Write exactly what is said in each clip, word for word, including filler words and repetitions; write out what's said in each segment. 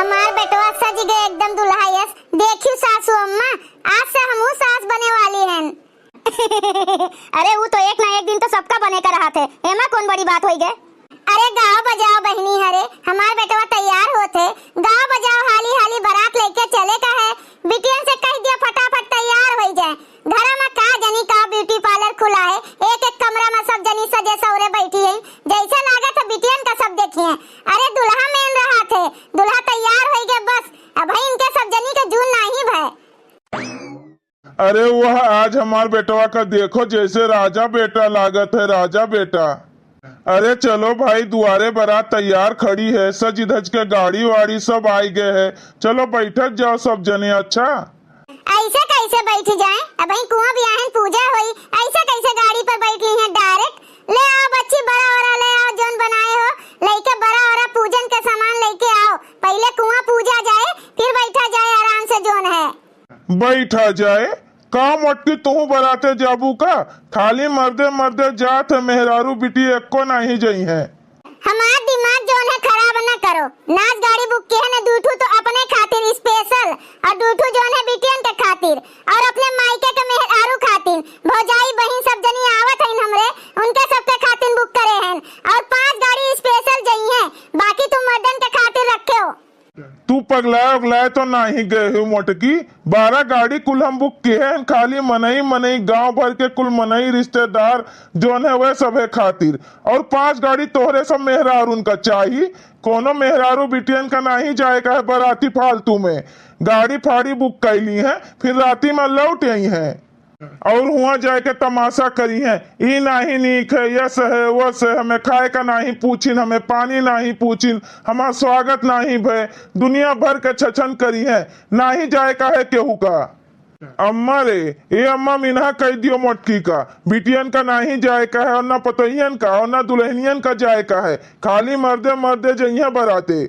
हमार बेटवा सज गए एकदम दुल्हा यस। देखियो सासू अम्मा, आज से हमहू सास बने वाली हन। अरे, ऊ तो एक ना एक दिन तो सबका बने का रहत है, एमा कौन बड़ी बात होई गए? अरे, गाओ बजाओ बहिनी, हरे हमार बेटवा तैयार होत है, गाओ बजाओ, हाली हाली बारात लेके चले का है। बिटियन से कह दिया फटाफट तैयार होई जाए। घरा में का जनी का ब्यूटी पार्लर खुला है, एक एक कमरा में सब जनी सजे सवरे बैठी है, जैसे लागत है बिटियन का सब देखिए। अरे, दुल्हा मेन रहत है, दुल्हा तैयार होई गए, बस अब भाई इनके सब जनी के जून नाही भय। अरे वह आज हमार बेटवा का देखो, जैसे राजा बेटा लागत है, राजा बेटा। अरे चलो भाई, दुआरे बारात तैयार खड़ी है, सज धज के गाड़ी वाड़ी सब आई गए है। चलो बैठत जाओ सब जने। अच्छा, ऐसे कैसे बैठ जाए? अबहीं कुआं बियाहन पूजा होई, ऐसे कैसे गाड़ी पर बैठ ली हैं डायरेक्ट? ले आओ बच्ची, बड़ा ओरा ले आओ, जोन बनाए हो, लेके बड़ा ओरा पूजन के सामान लेके आओ। पहले कुआं पूजा जाए, फिर बैठा जाए आराम से, जोन है। बैठा जाए? का मोटकी, तुहू बराते जाबू का? खाली मर्दे मर्दे जात है, मेहरारू बिटी एको नाही जई है। हमार दिमाग जोन है खराब न करो। नाच गाड़ी बुक किहे न, दू ठू तो अपने खातिर स्पेशल और दू ठू जोन है बिटियन के खातिर और अपने मायके के मेहरारू खातिर। भौजाई बहिन सब जनी आवत हईन हमरे, उनके सबके खातिर बुक करे हन और पांच गाड़ी स्पेशल जई हैं, बाकी तुम मर्दन के खातिर रखे हो। तू पगलाए उगलाए तो नाही गए हो मोटकी? बारह गाड़ी कुल हम बुक किहे हैं, खाली मनई मनई, गांव भर के कुल मनई रिश्तेदार जोन है वह सभे खातिर, और पांच गाड़ी तोहरे सब मेहरारून का चाही। कोनो मेहरारू बिटियन का नाही जाए का है बराती फालतू में। गाड़ी फाड़ी बुक कैली हैं, फिर राती में लौट आई हैं। और हुआ जाए के तमाशा करी हैं, ई नाही नीक है, यस है, वस है, हमें खाए का नाही पूछिन, हमें पानी नाही पूछिन, हमार स्वागत नाही भय, दुनिया भर के छछन करी हैं। नाही जाए का है केहू का। अम्मा रे, ए अम्मा, मिनहा कह दियो मोटकी का, बिटियन का नाही जाए का है और ना पतोहियन का और ना दुल्हनियन का जाए का है, खाली मर्दे मर्दे जइहें बराते।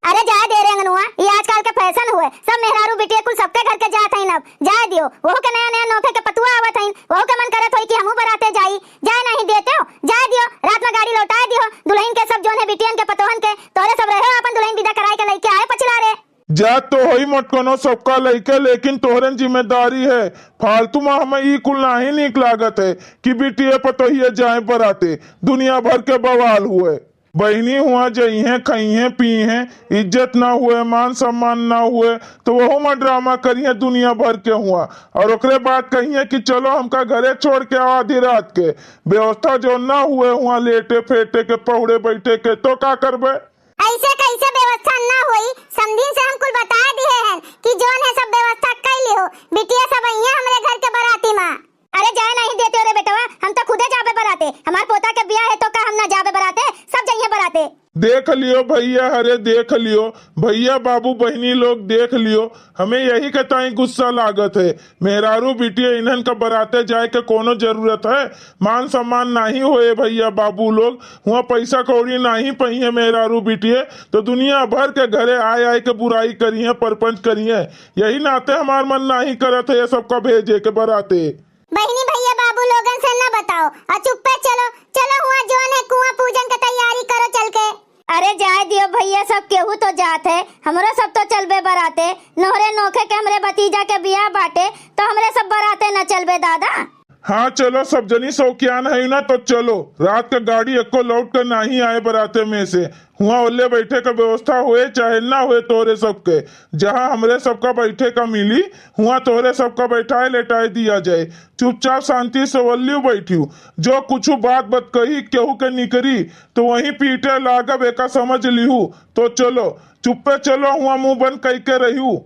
अरे जाए दे रे अंगनुआ, ये आजकल के फैशन हुए, सब मेहरारू बिटिया कुल सबके घर के जात हईन, अब जाए दियो। वहू के नया नया नोखे के पतुआ आवत हईन, वहू के मन करत होई कि हमहू बराते जाई, जाए नाही देते हो, जाए दियो। रात में गाड़ी लौटाए दियो, दुल्हन के सब जोन है बिटियन के पतोहन के, तोहरे सब रहे हो अपन दुल्हन विदा कराए के लइके आए पछिला रे। जात तो होई मोटकनो सबका लइके, लेकिन तोहरन जिम्मेदारी है। फालतू में हमें ई कुल नाही नीक लागत है कि बिटिया पतोहिया जाए बराते, दुनिया भर के बवाल हुए। बहिनी हुआ जइहें, खइहें, पीहें, इज्जत ना हुए, मान सम्मान ना हुए, तो वहू में ड्रामा करिहें दुनिया भर के हुआ। और ओकरे बाद कहिहें कि चलो हमका घरे छोड़ के आओ आधी रात के। व्यवस्था जो ना हुए हुआ लेटे फेटे के, पहुड़े बैठे के, तो का करबे? ऐसे कैसे व्यवस्था ना होई? समधिन से हम कुल बता दिए हैं कि जोन है सब व्यवस्था कर लिहो, बिटिया सब अइहें हमरे घर के बराती में। अरे जाए नहीं देते हो रे बेटवा, हम तो खुदे जाबे बराते। हमार पोता के बियाह है तो का हम ना जाबे बराते? सब जइहें बराते। देख लियो भैया, अरे देख लियो भैया, बाबू बहिनी लोग देख लियो, हमें यही के ताई गुस्सा लागत है। मेहरारू बिटिया इन्हन का बराते जाए के कोनो जरूरत है? मान सम्मान नाही होए भैया बाबू लोग, हुआ पैसा कौड़ी नाही पहिए मेहरारू बिटिया, तो दुनिया भर के घरे आए आए के बुराई करिहें, परपंच करिहें। यही नाते हमार मन नाही करत है ये सबका भेजे के बराते। बहिनी भैया बाबू लोगन से न बताओ और चुप्पे चलो, चलो हुआ जोन है कुआं पूजन के तैयारी करो चल के। अरे जाए दियो भैया, सब केहू तो जात है, हमरो सब तो चलबे बराते। नोहरे नोखे के हमरे भतीजा के बियाह बाटे, तो हमरे सब बराते न चलबे दादा। हाँ चलो, सब जनी शौकियान है ना, तो चलो। रात के गाड़ी एको लौट के नाही आए बराते में से। हुआ ओल्ले बैठे के व्यवस्था होए चाहे ना होए तोहरे सबके, जहाँ हमरे सबका बैठे का मिली, हुआ तोहरे सबका बैठाए लेटाए दिया जाए। चुपचाप शांति से ओल्लियो बैठियो। जो कुछ बात बतकही केहू के निकरी तो वहीं पीटे लागब, एका समझ लिहू। तो चलो, चुप्पे चलो, हुआ मुंह बंद कई के रहियो।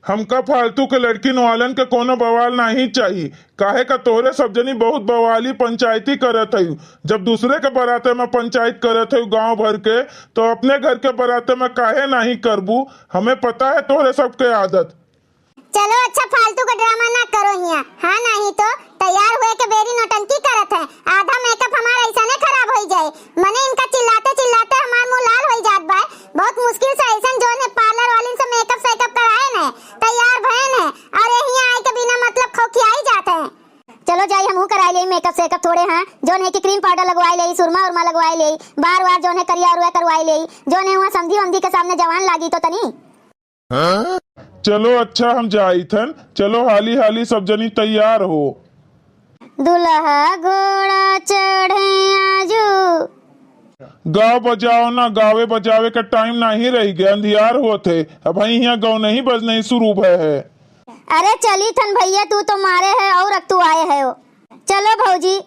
हमका फालतू के लड़किन वालन के कोनो बवाल नाही चाही, काहे का तोहरे सब जनी बहुत बवाली पंचायती करत हयू। जब दूसरे के बराते में पंचायत करत हयू गांव भर के, तो अपने घर के बराते में काहे नाही करबू? हमें पता है तोहरे सबके आदत। चलो अच्छा, फालतू का ड्रामा ना करो हिया। हाँ, नाही तो तैयार हुए के बेरी नौटंकी करत है। आधा मेकअप हमारा ऐसा ने खराब होई जाए। मने इनका चिल्लाते चिल्लाते हमार मुंह लाल होई जात बा। बहुत मुश्किल से ऐसन जोन है पार्लर वालिन से मेकअप सेकअप कराए ने, तैयार भए ने, और यही आए के बिना मतलब खौखियाई जात है। चलो जाई हमहू कराए लेई मेकअप सेकअप थोड़े, हाँ, जोन है कि क्रीम पाउडर लगवाए लेई, सुरमा उरमा लगवाए लेई, बार वार जोन है करिया उरिया करवाए लेई, जोन है वहाँ समधी वमधी के सामने जवान लागी तो तनी। चलो अच्छा, हम जाइथन। चलो हाली हाली सब जनी तैयार हो। दुल्हा घोड़ा चढ़े आजू। गाव बजाव ना, गावे बजावे का टाइम नाहीं रहि गए, अंधियार होत है। अबहीं हियाँ गवनही बजनही शुरू भय है। अरे चली थन भइया, तू तो मारे है और अक तू आए है। चलो भौजी।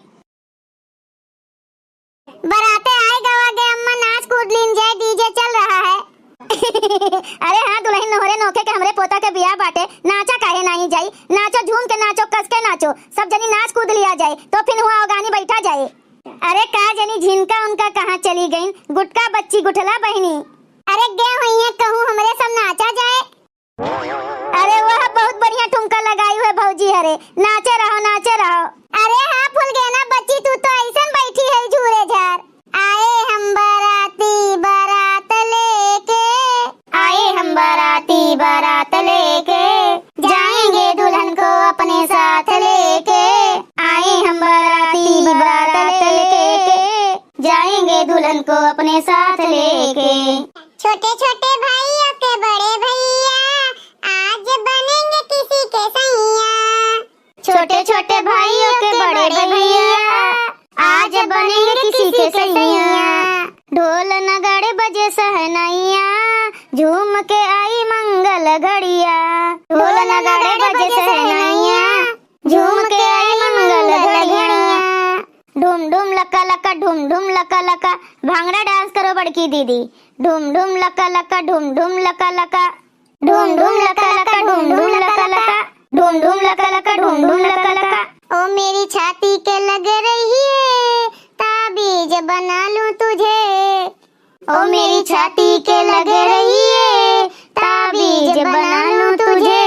बराते आए गवा गे अम्मा, नाच कूद लीन जाए, डीजे चल रहा है। अरे हाँ, दुलहिन नोहरे नोखे के हमरे पोता के बियाह बाटे, नाचा काहे नाहीं जाई? नाचो, झूम के नाचो, कस के नाचो, सब जनी नाच कूद लिया जाए, तो फिन हुआँ ओगानी बैठा जाए। अरे का जनी झिनका उनका कहाँ चली गईन, गुटका बच्ची गुठला बहिनी। अरे गे होइहें कहूँ हमरे सब नाचा जाए। अरे वाह, बहुत बढ़िया ठुमका लगाई है भौजी, अरे नाचे रहो, नाचे रहो। अरे हाँ फुलगेना बच्ची, तू तो ऐसन बैठी है झूरे झार। आए हम बाराती बारात लेके, आए हम बाराती बारात लेके, जाएंगे दुल्हन को अपने साथ लेके। आए हम बाराती बारात लेके, जाएंगे दुल्हन को अपने साथ लेके। छोटे छोटे भाइयों के बड़े भैया, आज बनेंगे किसी के सैया। छोटे छोटे भाइयों के बड़े भैया, आज बनेंगे किसी के सैया। ढोल नगाड़े बजे सहनाइया, झूम के आई मंगल घड़िया। ढोल नगाड़े बजे सहनाइया, झूम के आई मंगल घड़िया। ढूम ढूम लका लका, ढूम ढूम लका लका। भांगड़ा डांस करो बड़की दीदी। ढूम ढूम लका लका, ढूम ढूम लका लका। ढूम ढूम लका लका, ढूम ढूम लका लका। ढूम ढूम लका लका, ढूम ढूम लका लका। ओ मेरी छाती के लग रही है, ताबीज बना लूं तुझे। ओ मेरी छाती के लग रही है, ताबीज बना लूं तुझे।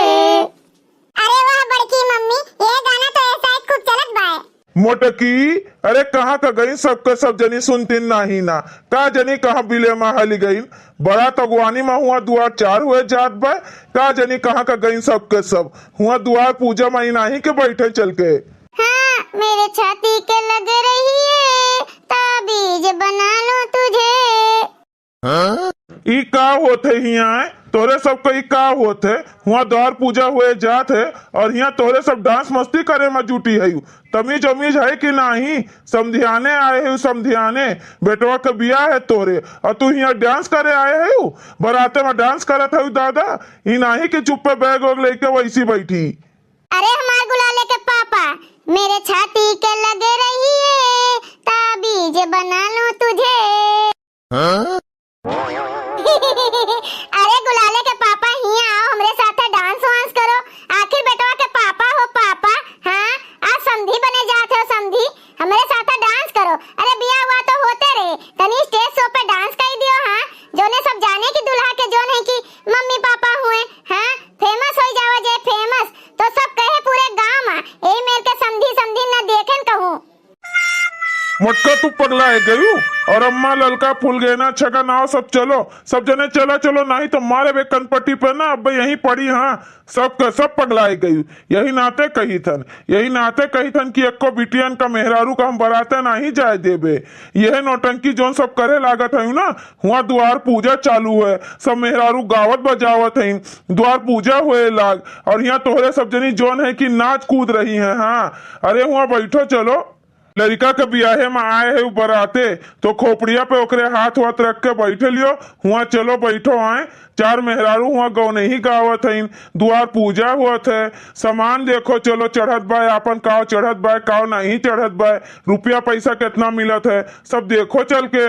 अरे वाह बड़की मम्मी, ये गाना तो ऐसा ही खूब चलत बा। मोटकी, अरे कहाँ का गई सबके सब जनी, सुनतीन नाहीं ना? का जनी कहाँ बिले मा हली गईन? बरात अगवानी मा हुआँ दुआर चार हुए जात बा। का जनी कहाँ का गईन सबके सब? हुआँ दुआर पूजा मा इनाही के बैठे चल के। हाँ, मेरे छाती के लग रही है, ताबीज बना लूं तुझे। ई का होत है हियाँ? तोहरे सबका ई का होत है? हुआँ द्वार पूजा हुए जात है और हियाँ तोहरे सब डांस मस्ती करे मा जुटी है। तमीज उमीज है कि नाहीं? समधियाने आए है, समधियाने। बेटवा के बियाह है तोहरे और तू हियाँ डांस करे आए है? बराते मा डांस करत है दादा? ई नाहीं कि चुप्पे बैग वैग लेके वैसी बैठी। अरे हमार गुलाले के पापा, मेरे छाती के लग रही है, ताबीज बना लूं तुझे। हाँ? अरे गुलाले के पापा, हियाँ आओ, हमरे साथे डांस वांस करो। आखिर बेटवा के पापा हो पापा, हाँ? आज समधी बने जात हो समधी, हमरे साथे डांस करो। अरे बियाह हुआ तो होते रहे, तनी स्टेज शो पे डांस कर दियो, हाँ? जोने सब जाने कि दुल्हा के जोन है कि मम्मी पापा हुए, हाँ? फेमस हो जावा जे फेमस, तो सब कहे पूरे गांव मा, यही मेर के समधी समधी न देखेन कहूँ। मोटका तू पगलाए गयू। और अम्मा ललका फुलगेना छगन आओ सब चलो, सब जने चला चलो, नाहीं तो मारे बे कनपट्टी पे ना, अब यहीं पड़ी हाँ। सब का सब पगलाए गयू। यही नाते कही थन, यही नाते कही थन कि एको बिटियन का मेहरारू का हम बराते नाहीं जाए देबे। यह नौटंकी जोन सब करे लागत है ना, हुआँ द्वार पूजा चालू है, सब मेहरारू गावत बजावत हैं, द्वार पूजा होए लाग, और हियाँ तोहरे सब जनी जोन है कि नाच कूद रही हैं। हाँ, अरे हुआँ बैठो चलो। लड़िका के बियाहे मा आए है उ बराते, तो खोपड़िया पे ओकरे हाथ वाथ रख के बैठे लियो। हुआँ चलो बैठो आए, चार मेहरारू हुआँ गौनही गावत हईन, द्वार पूजा होत है, सामान देखो चलो चढ़त बा, आपन काव चढ़त बा, काव नाहीं चढ़त बा, रुपया पैसा केतना मिलत है, सब देखो चल के।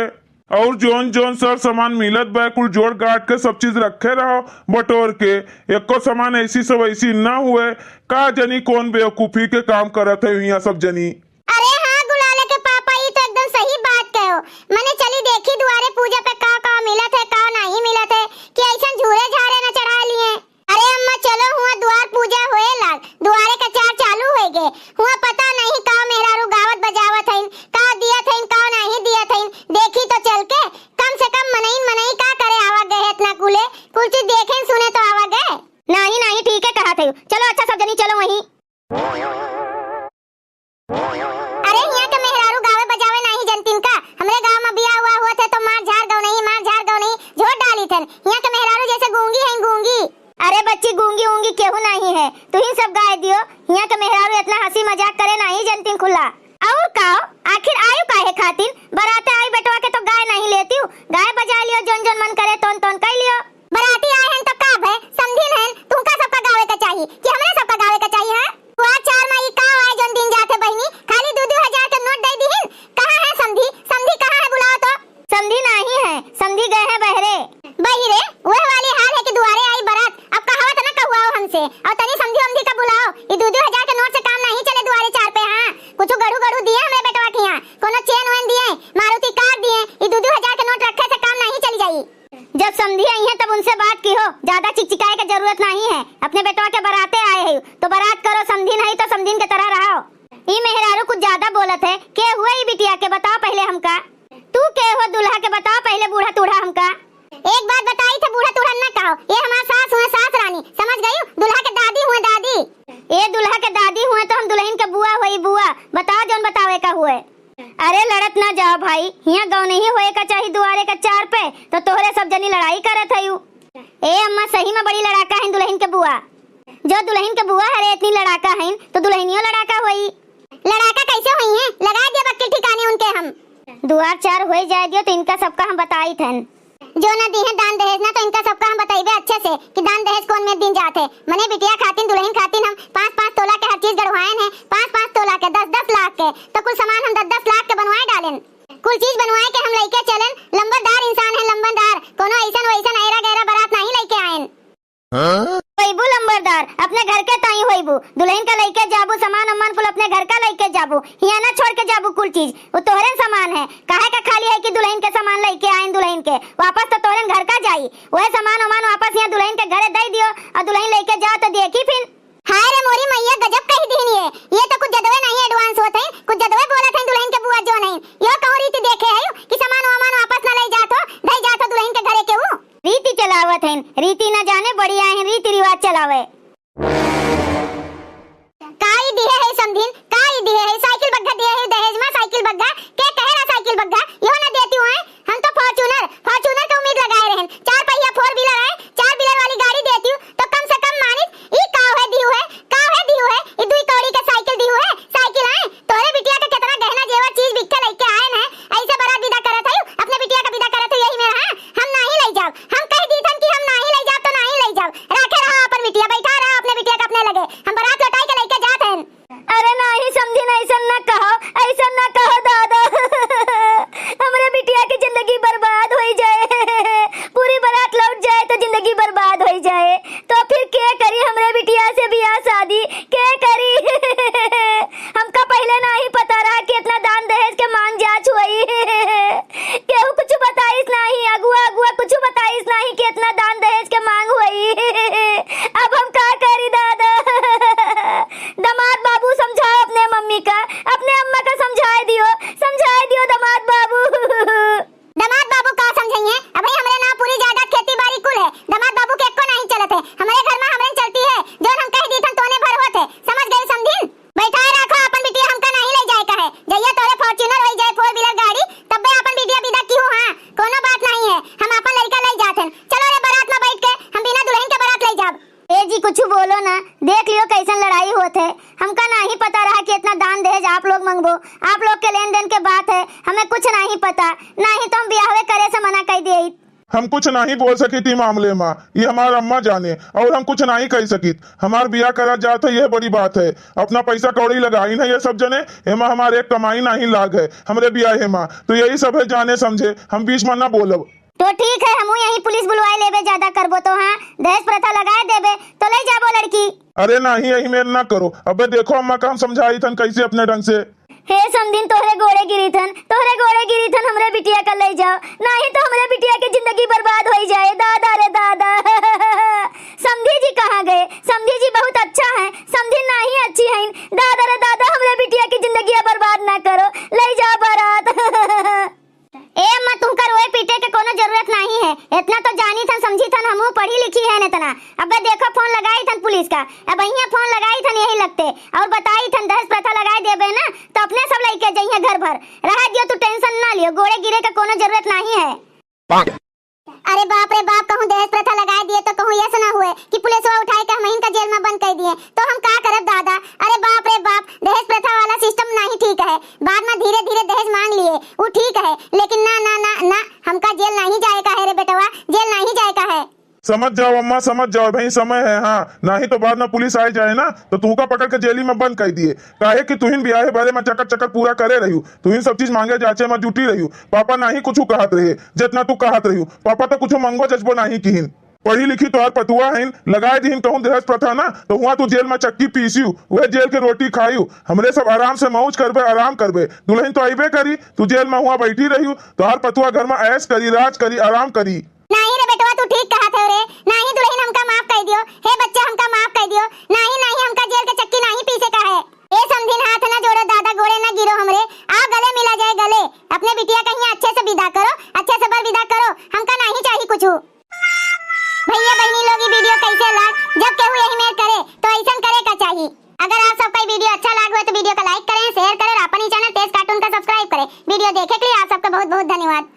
और जोन जोन सर सामान मिलत बा, कुल जोड़ गांठ के सब चीज रखे रहो बटोर के। एको सामान ऐसी से वैसी ना हुए। का जनी कौन बेवकूफी के काम करत है हियाँ सब जनी। अरे हाँ गुलाले के पापा, ई तो एकदम सही बात कहो। मने चली देखी दुआरे पूजा पे का का मिलत है, का नाहीं मिलत है, कि ऐसन झूरे झारे न चढ़ा लिए। अरे अम्मा, चलो, हुआँ दुआर पूजा होए लाग, दुआरे के चार चालू होए गे। हुआँ पता नहीं का मेहरारू गावत बजावत हईन, का दियत हईन, का नाहीं दियत हईन, देखी तो चल के। कम से कम मनई मनई का करे आवा गए है इतना कुले, कुल चीज देखे सुने तो आवा गए। नाहीं, नाहीं, ठीक है कहा थे। चलो, अच्छा, सब जनी चलो वहीं। हियाँ के मेहरारू जैसे गूंगी हैं, गूंगी। अरे बच्ची, गूंगी ऊंगी केहू नाहीं है, तुहीं सब गाय दियो। हियाँ के मेहरारू इतना हँसी मजाक करे नाहीं जनतीन खुला। अउर का हो, आखिर आयु काहे खातिन? बराते आई बेटवा के तो गाय नाहीं लेतिउ, गाय बजाय लियो, जौन जौन मन करे तौन तौन कइ लियो। बराती आए हैं तो का भय, समधिन हैं, तुमका सबका गावे के चाही कि हमरे सबका गावे के चाही, हाँ? दुआर चार मा ई का आए जौन दिन जात है बहिनी, खाली दू दू हजार के नोट दइ दिहिन। कहाँ है समधी? समधी कहाँ है, बुलाओ तो। समधी नाहीं है, समधी गए हैं बहरे। बहिरे, वह वाली हाल है कि दुआरे आई बरात। अब कहावत न कहुआओ हमसे, अउर तनी समधी वमधी का बुलाओ। ई दू दू हजार के नोट से काम नाहीं चले दुआरे चार पे, हाँ। कुछ गड़ू गड़ू दिए हमरे बेटवा के यहाँ, कोनो चेन वेन दिए, मारुति कार दिए, ई दू दू हजार के नोट रखे से काम नाहीं चली जाई। जब समधी आई हैं तब उनसे बात किहो, ज्यादा चिकचिकाए के जरूरत नाहीं है। अपने बेटवा के बराते आए है तो बरात करो, समधिन है तो समधिन के तरह रहो। ई मेहरारू कुछ ज्यादा बोलत है, के हुए ई बिटिया के, बताओ पहिले हमका। तू के हो दुल्हा के, बताओ पहिले बूढ़ा तूढ़ा हमका। एक बात बताई थे, बूढ़ा तूढ़ा न कहो, ये हमार सास हुए, सास रानी, समझ गयू? दुल्हा के दादी हुए, दादी। ए दुल्हा के दादी हुए तो हम दुलहिन के बुआ होई, बुआ। बताओ जौन बतावे का हुए। अरे लड़त ना जाओ भाई, हियाँ गौनही होए का चाही दुआरे का चार पे, तो तोहरे सब जनी लड़ाई करत हयू। ए अम्मा, सही मा बड़ी लड़ाका हइन दुलहिन के बुआ। जो दुलहिन के बुआ हरे इतनी लड़ाका हइन, तो दुलहिनियो लड़ाका होई। लड़ाका कैसे होइहैं? लगाइ दिया बक्की ठिकाने उनके हम। दुआर चार होइ जाए दियो तो इनका सबका हम बताइत हन। जो न दिहे दान दहेज ना, तो इनका सबका हम बतइबे अच्छे से कि दान दहेज कौन में दिन जात है। मने बिटिया खातिन, दुलहिन खातिन हम पाँच पाँच तोला के हर चीज गढ़वाएन है, पाँच पाँच तोला के, दस दस लाख के, तो कुल सामान हम दस दस लाख के बनवाए डालेन। कुल चीज बनवाए के हम लइके चलेन। लंबरदार इंसान है, लंबरदार, कोनो ऐसन वैसन ऐरा गैरा बरात नाहीं लइके आएन। होइबू लंबरदार, अपने घर के ताई होइबू। दुलहिन का लइके जाबू, सामान उमान कुल अपने घर का लइके जाबू, हियाँ ना छोड़ के जाबू कुल चीज। वो तोहरेन सामान है, काहे का खाली है कि दुलहिन के सामान लइके आएन, दुलहिन के वापस तो तोहरेन घर का जाई। वह सामान उमान वापस हियाँ दुलहिन के घरे दइ दियो अउर दुलहिन लइके जाओ तो देखी फिर। हाय रे मोरी मैया, गजब कहि दिहिन ये। ये तो कुछ जदवे नाहीं advance होत हैं, कुछ जदवे बोलत हैं दुलहिन के बुआ जो नहीं। यो कहूँ रीति देखे है कि सामान वामान वापस ना लइ जात हो, धइ जात हो दुलहिन के घरे के ऊ। रीति चलावत हइन, रीति न जाने बड़ी आए हैं रीति रिवाज चलावे। काई दिहे है समधिन, काई दिहे है, साइकिल बग्घा दिहे है दहेज मा, साइकिल बग्घा, के कहेला साइकिल बग्घा, यो न देती हुए, हम तो Fortuner, Fortuner के उम्मीद लगाए रहन, चार पहिया four wheeler है, चार wheeler वाली गाड़ी देती हूँ, तो कम से कम मानित, ई का है दिहु है, का है दिहु है, ई दुई कौड़ी के साइकिल दिहु है, साइकिल है, तोरे बिटिया के केतना गहना जेवर चीज बिक्खे लइके आएन है, ऐसे बरात विदा करत हयू, अपने बिटिया का विदा करत हयू यही में, हाँ? हम नाहीं लइ जाब, हम कहि दीथन कि हम नाहीं लइ जाब तो नाहीं लइ जाब, राखे रहा अपन बिटिया, बैठा रहा अपने बिटिया का अपने लगे, हम बरात लौटाइ के लइके जात हन। अरे नाहीं समधिन, ऐसन न कहो, ऐसन न कहो दादा, हमरे बिटिया की जिंदगी बर्बाद होइ जाए, पूरी बरात लौट जाए तो जिंदगी बर्बाद होइ जाए। तो फिर के करी हमरे बिटिया से बियाह शादी, के करी? हमका पहिले नाहीं पता रहा कि इतना दान दहेज के मांग जांच होई। केहू कुछ बताइस नाहीं, अगुआ, अगुआ कुछ बताइस नाहीं कि इतना दान दहेज के मांग होई। अब हम का करी दादा? दामाद बाबू समझाओ अपने मम्मी का, अपने अम्मा का समझाए दियो, समझाए दियो दामाद बाबू। दामाद बाबू का समझइहैं? अबहीं हमरे नाम पूरी जायदाद खेती बारी कुल है। दामाद बाबू के एको नाहीं चलत है। हमरे घर मा हमरे चलती है। जौन हम कहि दीथन तोने भर होत है। समझ गई समधिन? बैठाए राखो आपन बिटिया, हमका नाहीं लइ जाए का है। जहिया तोरे Fortuner होइ जाए, four wheeler गाड़ी, तब्बे आपन बिटिया विदा किहू, हाँ, कोनो बात नाहीं है। हम आपन लड़िका लइ जात हन। चलो रे बारात मा बैठ के, हम बिना दुलहिन के बारात लइ जाब। ए जी, कुछ बोलो ना, देख लियो कैसन लड़ाई होत है। हमका नाहीं पता रहा कि इतना दान दहेज आप लोग मंगबो। आप लोग के लेन देन के बात है, हमें कुछ नाहीं पता, नाहीं तो हम बियाहवे करे से मना कइ दिए। हम कुछ नाहीं बोल सकित ई मामले मा, ई हमार अम्मा जाने, अउर हम कुछ नाहीं कहि सकित। हमार बियाह करा जात है, यह बड़ी बात है। अपना पैसा कौड़ी लगाइन है ये सब जने, एमा हमार एक कमाई नाहीं लाग है हमरे बियाहे मा। तो यही सब है जाने समझे, हम बीच मा ना बोलब। तो ठीक है, हमहू यहीं पुलिस बुलवाए लेबे, ज्यादा करबो तो, हाँ, दहेज प्रथा लगाए देबे, तो लइ जाबो लड़की। अरे नाहीं, यही मेर ना करो। अबे देखो अम्मा का हम समझाइथन कैसे अपने ढंग से। हे समधिन, तोहरे गोड़े गिरिथन, तोहरे गोड़े गिरिथन, हमरे बिटिया का लइ जाओ, नाहीं तो हमरे बिटिया के जिंदगी बर्बाद होइ जाए। दादा रे दादा, समधी जी कहाँ गए? समधी जी बहुत अच्छा है, समधिन नाहीं अच्छी हैं। दादा रे दादा, हमरे बिटिया की जिंदगी बर्बाद ना करो, लइ जाओ बारात। ए अम्मा, तुमका रोए पीटे के कोनो जरूरत नाहीं है। इतना तो जानिथन, समझिथन, हमहू पढ़ी लिखी है इतना। अबे देखो, फोन लगाइथन पुलिस का। अबहियाँ फोन लगाइथन यही लगते अउर बताइथन दहेज प्रथा लगाए देबे ना, तो अपने सब लइके जइहैं घर भर। रहा दियो, तू tension ना लियो, गोड़े गिरे के कोनो जरूरत नाहीं है। अरे बाप रे बाप, कहूँ दहेज प्रथा लगाए दिए तो कहूँ यस ना हुए कि पुलिसवा उठाए के हमहिन का जेल में बंद कर दिए, तो हम का करब दादा? अरे बाप रे बाप, दहेज प्रथा वाला सिस्टम नहीं ठीक है। बाद में धीरे धीरे दहेज मांग लिए, वो ठीक है, लेकिन ना ना ना ना, हमका जेल नहीं जाए का है रे बेटवा, जेल नहीं जाए का है। समझ जाओ अम्मा, समझ जाओ, अभी समय है, हाँ, नहीं तो बाद में पुलिस आए जाए ना तो तुहका पकड़ के जेली में बंद कर दिए। काहे कि तुहिन बियाहे बारे में चकर चकर पूरा करे रहियो, तुहिन सब चीज मांगे जाचे में जुटी रहियो। पापा नहीं कुछ कहत रहे, जितना तू कहत रहियो, पापा तो कुछ मंगो जचबो नहीं किहिन। पढ़ी लिखी तोहार पतुआ हईन, लगाए दिहिन कहूँ दहेज प्रथा ना, तो हुआ तू जेल में चक्की पीसियो, वह जेल के रोटी खाइयो। हमरे सब आराम से मौज करबे, आराम करबे। दुल्हन तो अइबे करी, तू जेल में हुआ बैठी रहियो, तोहार पतुआ घर में ऐश करी, राज करी, आराम करी। नाही रे बेटवा, तू ठीक कहत है रे। नाही दुल्हन, हमका माफ कर दियो। हे बच्चा, हमका माफ कर दियो। नाही, नाही, हमका जेल के चक्की नाही पीसे का है। ए समधिन, हाथ ना जोड़ो दादा, गोड़े ना गिरो हमरे। आओ गले मिला जाए गले। अपने बिटिया कहिया अच्छे से विदा करो, अच्छे से बर विदा करो। हमका नाही चाही कुछ। भैया बहनी लोग, ई वीडियो कैसे लाग? जब केहू यही मेर करे तो ऐसन करे का चाही। अगर आप सबका ई वीडियो अच्छा लाग हो तो वीडियो का लाइक करें, शेयर करें और अपन ही चैनल तेज कार्टून का सब्सक्राइब करें। वीडियो देखे के लिए आप सबका बहुत बहुत धन्यवाद।